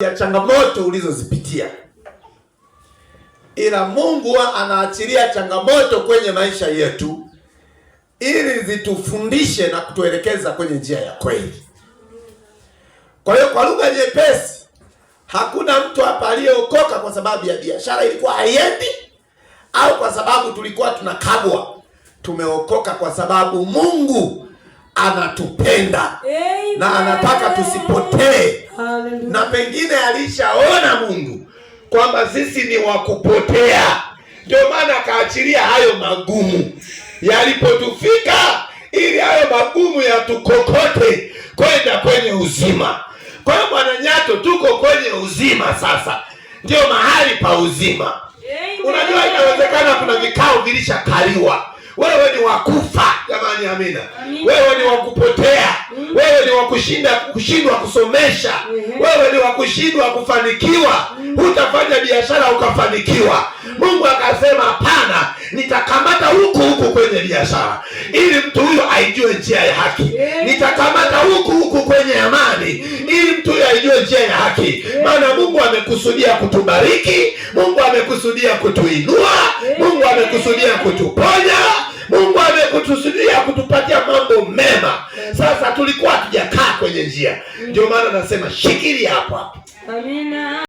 Ya changamoto ulizozipitia, ila Mungu huwa anaachilia changamoto kwenye maisha yetu ili zitufundishe na kutuelekeza kwenye njia ya kweli. Kwa hiyo, kwa lugha nyepesi, hakuna mtu hapa aliyeokoka kwa sababu ya biashara ilikuwa haiendi au kwa sababu tulikuwa tunakabwa. Tumeokoka kwa sababu Mungu anatupenda Amen. Na anataka tusipotee Hallelujah. Na pengine alishaona Mungu kwamba sisi ni wa kupotea, ndio maana akaachilia hayo magumu yalipotufika, ili hayo magumu yatukokote kwenda kwenye uzima. Kwa hiyo, Bwana Nyato, tuko kwenye uzima sasa, ndio mahali pa uzima. Amen. Unajua, inawezekana kuna vikao vilishakaliwa, wewe ni wakufa. Jamani, amina. Amina. Wewe ni wa kupotea, wewe ni wa kushindwa kusomesha, wewe ni wa kushindwa kufanikiwa, hutafanya biashara ukafanikiwa. Mungu akasema, "Hapana, nitakamata huku huku kwenye biashara ili mtu huyo aijue njia ya haki. Nitakamata huku huku kwenye amani ili mtu huyo aijue njia ya haki." Maana Mungu amekusudia kutubariki, Mungu amekusudia kutuinua, Mungu amekusudia kutuponya, Mungu amekusudia kutupatia mambo mema. Sasa tulikuwa hatujakaa kwenye njia, ndio maana nasema shikilia hapo hapo. Amina.